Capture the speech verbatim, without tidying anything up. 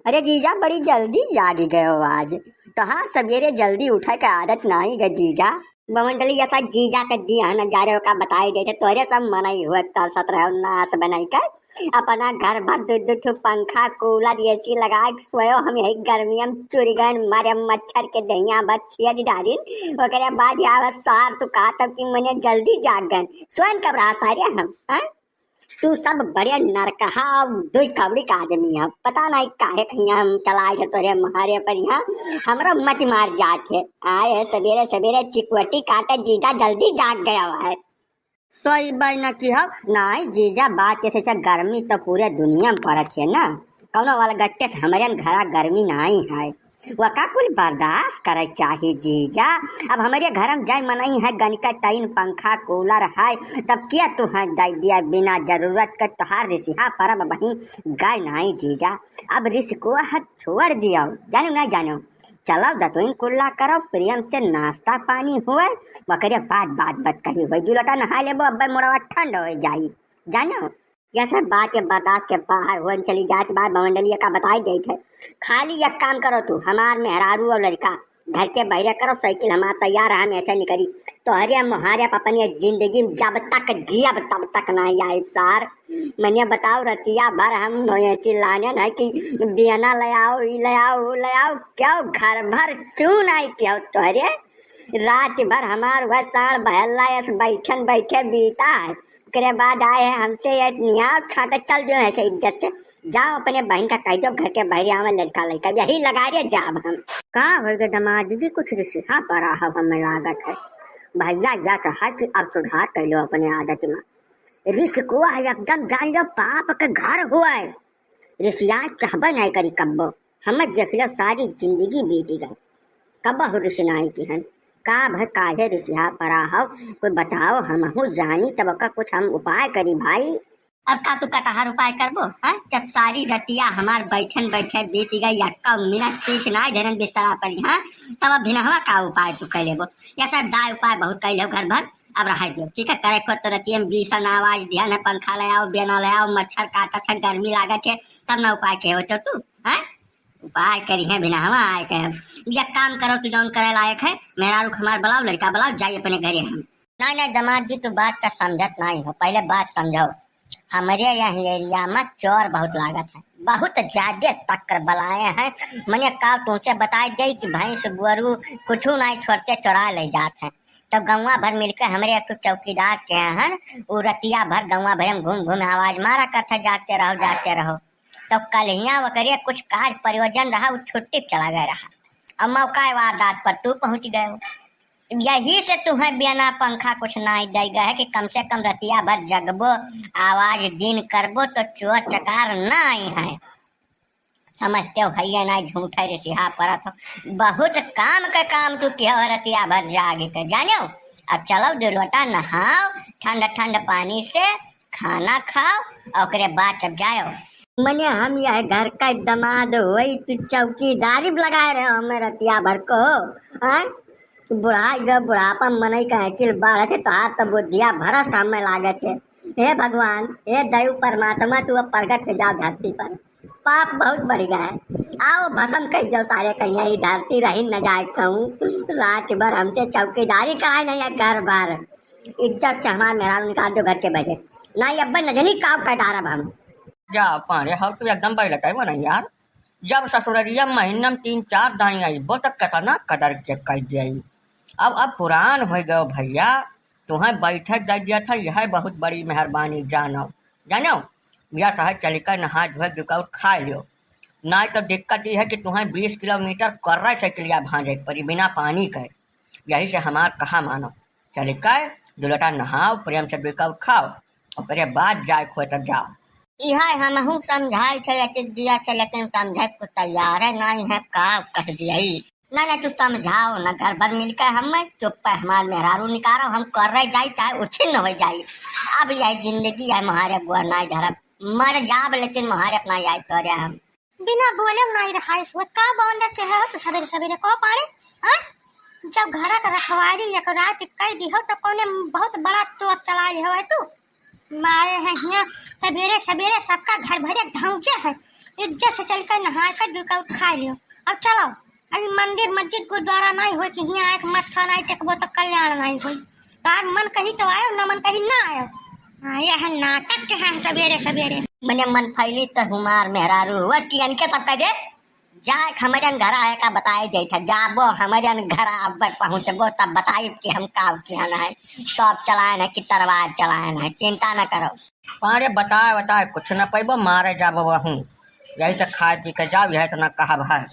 अरे जीजा, बड़ी जल्दी जागी गयो आज। तो हाँ, सवेरे जल्दी उठे के आदत नाई गे जीजा। बमंडली, ऐसा जीजा के दिया न जा रहे हो का, बताई देते तोहरे सब मनई हुए तरसत रहे हो नाश बनाई के। अपना घर भर दो दो ठो पंखा, कूलर, एसी लगा के सोयो। हम यही गर्मिया में चुरी गए, मारे मच्छर के दहिया भर छियज डारिन। ओकरे बाद आवे सार, तू कहा तब कि मने जल्दी जाग गए। सोन कब रहा सारे हम, हैं? तू सब बड़े नरकहा और दुई कौड़ी का आदमी है, पता नहीं काहे के यहाँ हम चलाए थे तोरे महारे पर। यहाँ हमरा मत मार जात है। आए है सवेरे सवेरे चिकवटी काटे, जीजा जल्दी जाग गया है। सोई बाई ना की हो, नाई जीजा, बात कैसे से गर्मी तो पूरे दुनिया में पड़त है ना, कौनो वाला गट्टे से हमरे घरा गर्मी नाई है। वका कुल बर्दाश्त करे चाही जीजा। अब हमरे घर में जय मनई है, गनिका तीन पंखा कूलर है, तब क्या तू है दे दिया बिना जरूरत के? तोहार रिसिहा परब वहीं गए नाई जीजा। अब रिस को है छोड़ दियो, जानो ना जानो, चलो दतुइन कुल्ला करो, प्रेम से नाश्ता पानी हुए, वकरे बाद बात बत कही हुई। दू लोटा नहा लेबो, अब्बे मुड़वा ठंड हो जाई, जानो। यह सब बात के बर्दाश्त के बाहर होन चली जात बा। बमंडलिया का बताई देत है, खाली एक काम करो तू, हमार मेहरारू और लड़का घर के बहरे करो, साइकिल हमार तैयार है, हम ऐसे निकली। तोहरे मोहारे पर अपनी जिंदगी में जब तक जियब तब तक नहीं आए सार। मने बताओ, रतिया भर हम चिल्लाने है कि बियना ले आओ, ई ले आओ, वो ले आओ, क्यों घर भर चून आई क्यों तोहरे? रात भर हमार वह साढ़ बहल्ला ऐस बैठन बैठे बीता है। ओकरे बाद आए हैं हमसे ये नियाव छाटे चल दियो ऐसे इज्जत से। जाओ अपने बहन का कह दो घर के बहरे आवे लड़का लड़का, यही लगा रे जाब हम। का होई गे दामाद जी, कुछ रिसिहा परा हो हमें लागत है। भैया यस है कि अब सुधार कर लो अपने आदत में। रिस को है एकदम जान लो पाप के घर हुआ है। रिसिया चाहबे नहीं करी कब्बो। हमें देख लो सारी जिंदगी बीत गई। कबहु रिस नाई किहन। का भर काहे रिसिहा परा हो, कोई बताओ, हमहू जानी तब का कुछ हम उपाय करी भाई। अब का तू कटहर उपाय करबो, हाँ? जब सारी रतिया हमार बैठन बैठे बीत गई, यक्का मिनट पीठ नाई धरन बिस्तरा पर, हाँ? तब अब भिनहवा का उपाय तू कर लेबो? या सब दाय उपाय बहुत कर लेबो घर भर, अब रह दियो, ठीक है? करे को तो रतिया में बीसन आवाज दिया न, पंखा ले आओ, बेना ले आओ, मच्छर काटत है, गर्मी लागत है, तब ना उपाय के होते तू, हाँ? उपाय करी है बिना हवा आए के। अब एक काम करो, तू जौन करे लायक है, मेहरारू के हमार बुलाओ, लड़का बुलाओ, जाई अपने घरे हम। नहीं, नहीं, दामाद जी, तू बात का समझत नहीं हो, पहले बात समझो। हमरे यहाँ एरिया में चोर बहुत लागत है, बहुत ज्यादा तक्कर बलाए हैं। मने का तुमसे बताई दे कि भैंस गोरू कुछ नहीं छोड़ते, चोरा ले जात हैं। तो गौवा भर मिलके हमरे एक ठो चौकीदार के हैं, उ रतिया भर गौवा भर में घूम घूम आवाज मारा करता, "जागते रहो, जागते रहो।" तो कल्हिया ओकरे कुछ कार्य प्रयोजन रहा, उ छुट्टी पे चला गया रहा, और मौका वारदात पर तू पहुँच गए हो। यही से तुम्हें बिना पंखा कुछ नाई दे गए है कि कम से कम रतिया भर जगबो, आवाज दिन करबो तो चोर चकार ना आई है। समझते हो, है ये ना झूठ है, रिसिहा परत हो। बहुत काम के काम तू किया हो, रतिया भर जाग के, जाने हो। अब चलो दो लोटा नहाओ ठंड ठंड पानी से, खाना खाओ, ओकरे बाद तब जाओ। मने हम यह घर का दामाद होई, तू चौकीदारी लगाए रहे हो हमें रतिया भर को, हाँ? बुढ़ाई गए, बुढ़ापा मनई का अकिल बाढ़त है, तोहार तो बुद्धिया भरत हमें लागत है। हे भगवान, हे दैव परमात्मा, तू अब प्रगट हो जाओ धरती पर। पाप बहुत बढ़ गया है। आओ भसम कर जाओ सारे कहीं, ई धरती रही न जाए कहूँ। रात भर हमसे चौकीदारी कराए नहीं है घर भर। इज्जत से हमार मेहरारू निकाल दो घर के बहरे। नहीं अब्बे नजनी काव कर डारब हम। जा पाड़े, हम तो एकदम बैलटाई बना यार। जब ससुररिया महीना में तीन चार दाई आइबो त कतना कदर के कह दियाई। अब, अब पुरान हो गयो भैया, तुम्हें बैठक दे दिया था, यह बहुत बड़ी मेहरबानी जानो, जानो। या चाहे चलिका नहा धोए बिकाउर खा लियो, नहीं तो दिक्कत ये है कि तुम्हें बीस किलोमीटर कर्रा साइकिलिया भांजे के पड़ी बिना पानी के। यही से हमार कहा मानो, चलिका दो लोटा नहाओ, प्रेम से बिकाउर खाओ, ओकरे बाद जाए खोए तब जाओ। इहे हमहू समझाई थे एक एक दिया से, लेकिन समझे को तैयार है नहीं है, का कह दिया। ना, ना, तू समझाओ ना, घर भर मिलकर हम चुप पे हमार मेहरारू निकारो, हम कर रह जाई, चाहे उछिन्न हो जाई। अब यह जिंदगी है, मोहारे बुआ नाई धरब, मर जाब, लेकिन मोहारे अपना याद करे हम। बिना बोले नाई रहाइस होत, का बवंडर के है हो तू सबेरे सबेरे को पाड़े, हाँ? जब घर का रखवारी एक रात कह दी हो, तो कौने बहुत बड़ा तोप चला ले हो है तू? मारे हैं हियाँ सबेरे सबेरे सबका घर भरे धौंके है। इज्जत से चल के नहाए के बिकाउट खाए लियो। अब चलो, अभी मंदिर मस्जिद गुरुद्वारा नहीं होई कि हियाँ आए के मत्था नहीं टेकबो तो कल्याण नहीं होई। तार मन कही तो आयो, ना मन कही ना आयो। हाँ, यह नाटक के है सवेरे सवेरे। मने मन फैली तो हुमार मेहरारू हुआ कि इनके सब कह दे, जा हमजन घर आए का बताए जाई था, जाबो हमजन घर अब पहुँचबो तब बताई कि हम का किहन है, सब चलाए न कि तरवार चलाए न, चिंता न करो। पारे बताए बताए कुछ न पैबो, मारे जाबो वहूँ, यही से खाए पी के जाओ, यही तो न कहब है।